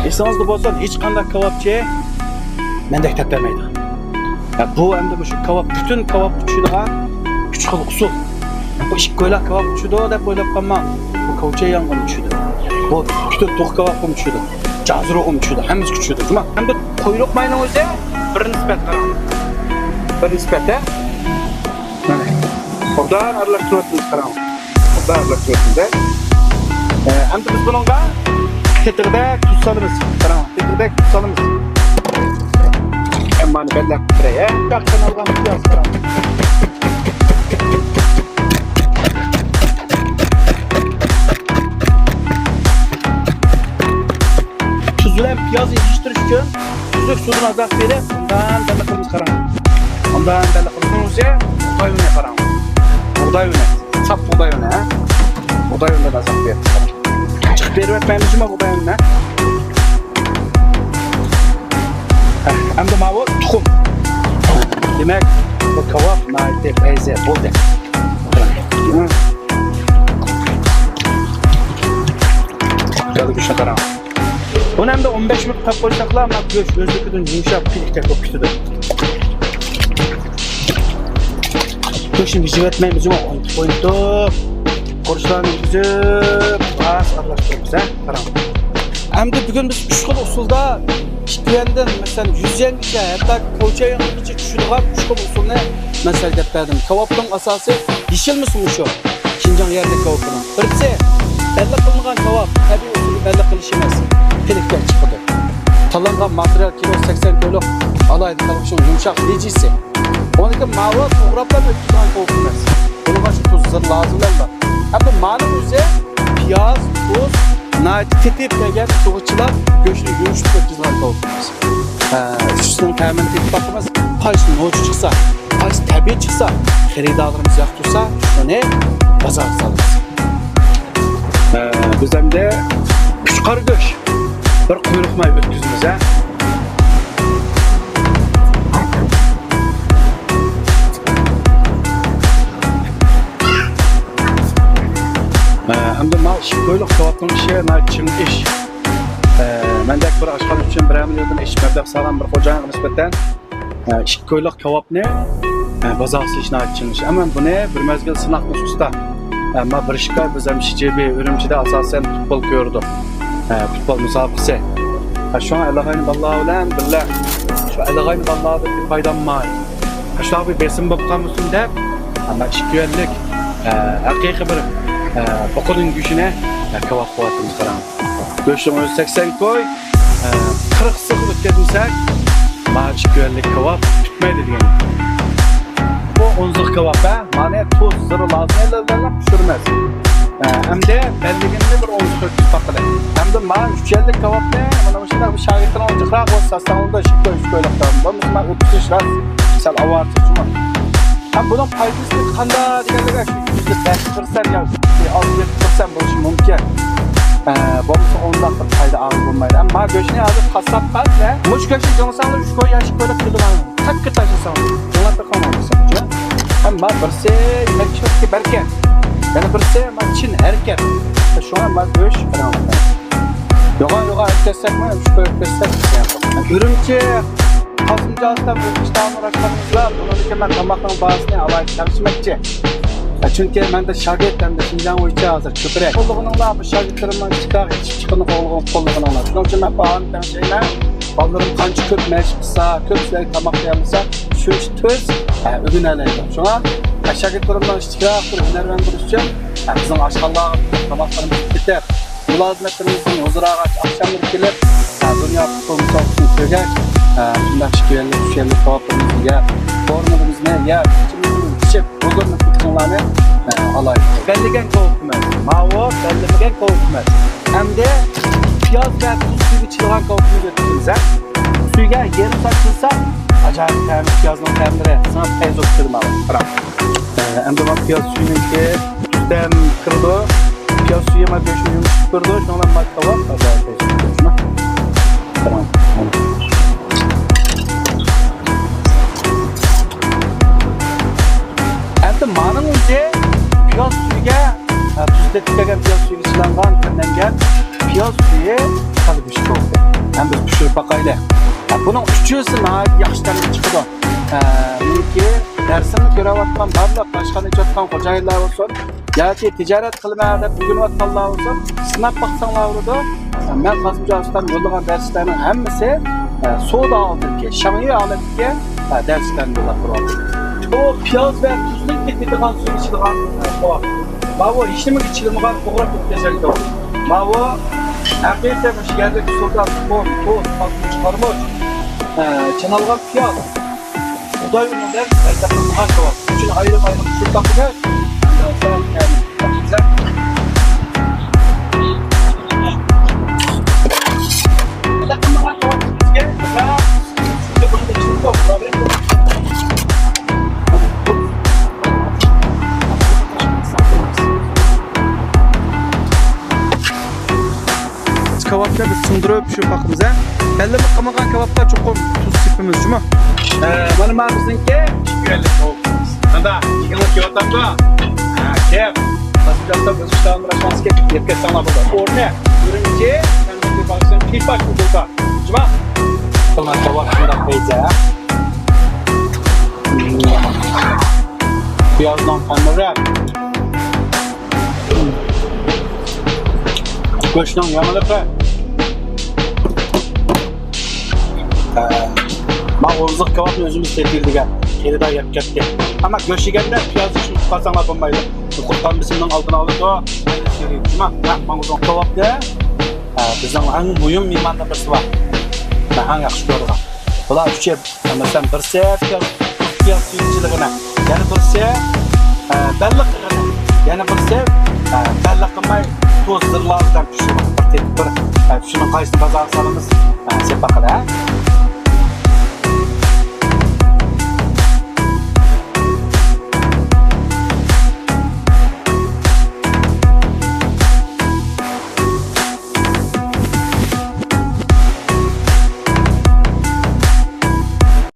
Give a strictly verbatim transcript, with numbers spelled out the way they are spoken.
ئېسىڭىزدە بولسۇن، ھېچقانداق كاۋاپچى مەندەك تەپ بەرمەيدۇ. ھە، بۇ ئەمدى مۇشۇ كاۋاپ، پۈتۈن كاۋاپقا چۈشىدىغان ئۈچ خىل ئۇسۇل. بۇ ئىككى كويلۇق كاۋاپقا چۈشىدۇ دەپ ئويلاپ قالماڭ. بۇ كاۋچەي ياڭغىمۇ چۈشىدۇ. بۇ پۈتۈن توخۇ كاۋاپقىمۇ چۈشىدۇ. جازىروغىمۇ چۈشىدۇ. ھەممىسىگە چۈشىدۇ. جۇما. ئەمدى قويۇق ماينىڭ ئۆزى بىر نىسبەت قاراڭ. بىر نىسبەت، ھە؟ مانا. ئوبدان ئارىلاشتۇرۇۋاتىمىز، قاراڭ. ئوبدان ئارىلاشتۇرۇۋاتىمىز، ھە؟ ئە، ئەمدى بىز بۇنىڭغا تېتىغۇدەك تۇز سالىمىز. قاراڭ، تېتىغۇدەك تۇز سالىمىز. ھەممىنى بەللەپ بېرەي، ھە؟ ياقتىن ئالغان پىياز، قاراڭ. تۇز بىلەن پىيازنى يېتىشتۈرۈش ئۈچۈن سۈزۈك سۇدىن ئازراق بېرىپ، ئۇندان بەللە قىلىمىز، قاراڭ. ئۇندان بەللە قىلىمىز. بۇغداي ئۇنى، قاراڭ. بۇغداي ئۇنى. ساپ بۇغداي ئۇنى، ھە؟ بۇغداي ئۇنىدىن ئازراق بېرىمىز. جىق بېرىۋەتمەيمىز جۇما بۇغداي ئۇنىنى. ھە، ئەمدى ماۋۇ تۇخۇم. دېمەك، بۇ كاۋاپ ناھايىتى لەززەت بولدى. بۇنى ئەمدى ئون بەش مىنۇت قويۇپ قويساقلا، مانا گۆش ئۆزلۈكىدىن يۇمشاپ، پىلىكتەك بولۇپ كېتىدۇ. گۆشنى مىجىۋەتمەيمىز، ئوينىتىپ، ئوينىتىپ، خۇرۇچلارنى ئۈزۈپ، ئاز ئارىلاشتۇرىمىز، ھە؟ قاراڭ. ئەمدى بۈگۈن بىز ئۈچ خىل ئۇسۇلدا ئىككى يۈەندىن، مەسىلەن، يۈز يۈەنگىچە، ھەتتا كوچا يېڭىغىچە چۈشىدىغان ئۈچ خىل ئۇسۇلنى مەسەلگە دەپ بەردىم. كاۋاپنىڭ ئاساسى يېشىلمىسى مۇشۇ. شىنجاڭ يەرلىك كاۋاپىنىڭ. بىرسى، بەللە قىلىنغان كاۋاپ، تەبىئىي ئۇسۇلدا بەللە قىلىش ئەمەس. پىلىكتەك چىقىدۇ. تاللانغان ماتېرىيال كىلو سەكسەن كويلۇق ئالاھىدە كالغۇشنىڭ يۇمشاق لېجىسى. ئۇنىڭدىن كېيىن ماۋۇ توغراپلا ئۆتكۈزگەن كاۋاپ ئەمەس. بۇنىڭغا شۇ تۇز زىر لازىم ئەمەس. ئەمدى مانا ئۆزى پىياز، تۇز، ناھايىتى تېتىپ كەلگەن سۇغا چىلاپ، گۆشنى يۇمشىتىپ ئۆتكۈزگەن كاۋاپ ئەمەس. ئۈچىسىنىڭ تەمىنى تېتىپ باقىمىز. قايسى نوچى چىقسا، قايسى تەبىئىي چىقسا، خېرىدارلىرىمىز ياقتۇرسا، شۇنى بازارغا سالىمىز. ئە، بىز ئەمدى ئۈچ قارا گۆش، بىر قۇيرۇق ماي ئۆتكۈزىمىز، ھە. ئە، ئەمدى مانا ئىككى كويلۇق كاۋاپنىڭ ئىشى ناھايىتى چىڭ ئىش. ئە، مەندەك بىر ئاشخانا ئۈچۈن بىرەر مىليوندىن ئېشىپ مەبلەغ سالغان بىر خوجايىنغا نىسبەتەن، ئە، ئىككى كويلۇق كاۋاپنى، ئە، بازارغا سېلىش ناھايىتى چىڭ ئىش. ئەمما بۇنى بىر مەزگىل سىناقنى ئۇستا. ئەمما بىر ئىككى ئاي بىز ھەم شىجېبى ئۈرۈمچىدە ئاساسەن پۇتبول كۆرىدۇ. ئە، پۇتبول مۇسابىقىسى. ئە، شۇڭا ئەلىغاينى بالىلار بىلەن بىللە شۇ ئەلىغاينى بالىلاردىن بىر پايدام بار. ئە، شۇنداق بىر بېسىم بولۇپ قالمىسۇن دەپ، ئەمما ئىككى يۈەنلىك، ئە، ھەقىقىي بىر، ئە، بۇقىنىڭ گۆشىنى، ئە، كاۋاپ قىلىۋاتىمىز، قاراڭ. گۆشنىڭ ئۆزى سەكسەن كوي، ئە، قىرىق ئىسسىقتا ئۆتكۈزمىسەك، مانا ئىككى يۈەنلىك كاۋاپ پۈتمەيدۇ دېگەن. بۇ ئون ئىسسىق كاۋاپ، ھە؟ مانا تۇز، زىر لازىم، ئەللەر پىشۇرىمىز. ئە، ئەمدى بەللىگىنىنى بىر ئون ئىسسىق ئۆتكۈزۈپ باقىلى. ئەمدى مانا ئۈچ يۈەنلىك كاۋاپنى مانا مۇشۇنداق بىر شاگىرتنىڭ جىقراق بولسا، ساڭلىدا ئىككى كوي، ئۈچ كويلۇقتا. بولمىسا مانا ئۆتكۈزۈش راست سەل ئاۋارىچە جۇمۇ. ھەم بۇنىڭ پايدىسى قانداق دېگەنلىكى، شۇ يۈزدە بەش پىرسەنت يا ئالتە يەتتە پىرسەنت بولۇشى مۇمكىن. ئە، بولمىسا ئۇنداق بىر پايدا ئالغىلى بولمايدۇ. ئەمما گۆشنى ھازىر قاسساپقا، مۇشۇ گۆشنى جىڭساڭلار ئۈچ كوي يا ئىككى كويلۇق كېلىدۇ. تەككە تاشلىساڭلار، جىڭلاپ بېقىڭلار دېسەمچۇ. ئەمما بىرسى يېمەكلىككە بەركەن، يەنە بىرسى ما چىن ھەرىكەت. شۇڭا ما گۆش يوغان يوغان ئەتكەزسەكمۇ، ئۈچ كوي ئەتكەزسەك. ئۈرۈمچى قاسىمجان ئۇستام، ئۆز ئىشتىھانى ئاچقىنىڭىزدا، بۇنىڭدىكى مەن تاماقنىڭ باھاسىنى ئالاھىدە تەڭشىمەكچى. چۈنكى مەندە شاگىرت ھەمدە شىنجاڭ بويىچە ھازىر كۆپرەك. قوللىغىنىڭلار، بۇ شاگىرتلىرىمنىڭ ئىشتىكاغا يېتىشىپ چىققىنىغا قوللىغىنىڭلار. شۇنىڭ ئۈچۈن مەن باھانى تەڭشەيمەن. بالىلىرىم قانچە كۆپ مەشىق قىلسا، كۆپ سۈپەتلىك تاماق يېيەلىسە، شۇنچە تېز، ئە، ئۆگىنەلەيدۇ. شۇڭا، ئە، شاگىرتلىرىمنىڭ ئىشتىكىگە بىر ھۈنەرۋەن بولۇش ئۈچۈن، ئە، بىزنىڭ ئاشخانىلارغا تاماقلىرىمىزنى كېتىپ، مۇلازىمەتلىرىمىزدىن ھۇزۇر ئالغاچ، ئاخشاملىرى كېلىپ، ئە، دۇنيا پۇتبول مۇسابىقىسىنى كۆرگەچ، ئە، شۇنداق ئىككى يۈەنلىك، ئۈچ يۈەنلىك كاۋاپلىرىمىزنى يەپ، فورمىلىرىمىزنى يەپ، ئىچىمىزنى ئىچىپ، ھۇزۇرلىنىپ كېتىشىڭلارنى، ئە، ئالايىق. بەللىگەن كاۋاپ ئەمەس. ماۋۇ بەللىمىگەن كاۋاپ ئەمەس. ئەمدى پىياز ۋە تۇز سۈيىگە چىلىغان كاۋاپنى ئۆتكۈزىمىز، ھە؟ سۈيىگە يېرىم سائەت چىلىسا، ئاجايىپ تەم، پىيازنىڭ تەملىرى سىڭىپ پەيز بولۇپ كېتىدۇ ماۋۇ. قاراڭ. ئە، ئەمدى مانا پىياز سۈيىنىڭكى تەم كىرىدۇ. پىياز سۈيى مانا گۆشنى يۇمشىتىپ بېرىدۇ. شۇنىڭ بىلەن مانا كاۋاپ ئاجايىپ پەيز بولۇپ كېتىدۇ. قاراڭ. ئەمدى مانىڭ ئۆزى پىياز سۈيىگە، ئە، تۇز تېتىپ كەلگەن پىياز سۈيىگە چىلانغان، قەدەمگە پىياز سۈيى كالا گۆشى بولدى. باقايلى. بۇنىڭ ئۈچىسى ناھايىتى ياخشى تەمگە چىقىدۇ. ئە، مېنىڭكى دەرسىمنى كۆرۈۋاتقان بارلىق ئاشخانا ئېچىۋاتقان خوجايىنلار بولسۇن ياكى تىجارەت قىلىمەن دەپ ئۆگىنىۋاتقانلار بولسۇن، سىناپ باقساڭلار بولىدۇ. مەن قاسىمجان ئۇستام يوللىغان دەرسلەرنىڭ ھەممىسى، ئە، سودا ھالىتىدىكى، شاڭيۈ ھالەتتىكى، ئە، دەرسلەرنى يوللاپ تۇرۇۋاتىدۇ. بۇ پىياز ۋە تۇزنىڭ كېتىدىغان سۇ ئىچىدىغان، ئە، قوۋاق. ماۋۇ ھېچنېمىگە چىلىمىغان توغراپ كەتكەن. ماۋۇ ھەقىقىي مۇشۇ يەرلىك ئۇسسۇلدا تۇخۇم، تۇز، پاكتۇز، قارىمۇچ، ئە، چانالغان پىياز. خۇداي ئۇنىڭدىن پەيدا قىلمىغان جاۋاب. ئۈچۈن ئايرىم-ئايرىم ئۇسۇلدا قىلىش. كاۋاپنى بىز سىڭدۈرۈپ پىشۇرۇپ باقىمىز، ھە. بەللىمە قىلمىغان كاۋاپقا چوقۇم تۇز سېپىمىز، جۇمۇ. ئە، مانا، مانا بىزنىڭكى ئىككى يۈەنلىك تاۋۇقىمىز. قانداق؟ يېگىڭلار كېلىۋاتامدۇ؟ ھە، كەپ. قاسىمجان ئۇستام ئۆزبېكىستاندا بىر ئاشخانىسىگە يەپ كەتسەڭلار بولىدۇ. ئورنى ئۈرۈمچى، سەنتەكلى باغچىسىنىڭ قىيپاش ئۇدۇلدا. جۇمۇ. قىلماس كاۋاپ شۇنداق پەيزە. پىيازنىڭ تەمى، گۆشنىڭ ياغلىقى. ھە، مانا ئوزۇق كاۋاپنى ئۆزىمىز تېتىلدىگەن. خېرىدار يەپ كەتتى. ئەمما گۆش يېگەندە پىياز يېيىشنى ئۇنتۇپ قالساڭلار بولمايدۇ. قۇرتقان بېسىمنىڭ ئالدىنى ئالىدۇ. جۇمۇ، ھە، ماڭغۇزۇڭ كاۋاپنى. ھە، بىزنىڭ ئەڭ مۇھىم مېھمانلىرىمىز بار. مەن ئەڭ ياخشى كۆرىدىغان. بۇلار ئۈچى، مەسىلەن، بىرسى پىياز، پىياز سۈيىنى، يەنە بىرسى، ئە، بەللىق قىلغىنى، يەنە بىرسى، ئە، بەللىق قىلماي تۇز، زىرلار بىلەن پىشۇرۇپ بىر تېتىپ بىر، ئە، شۇنىڭ قايسىنى بازارغا سالىمىز، ئە، سەپ باقىلى، ھە؟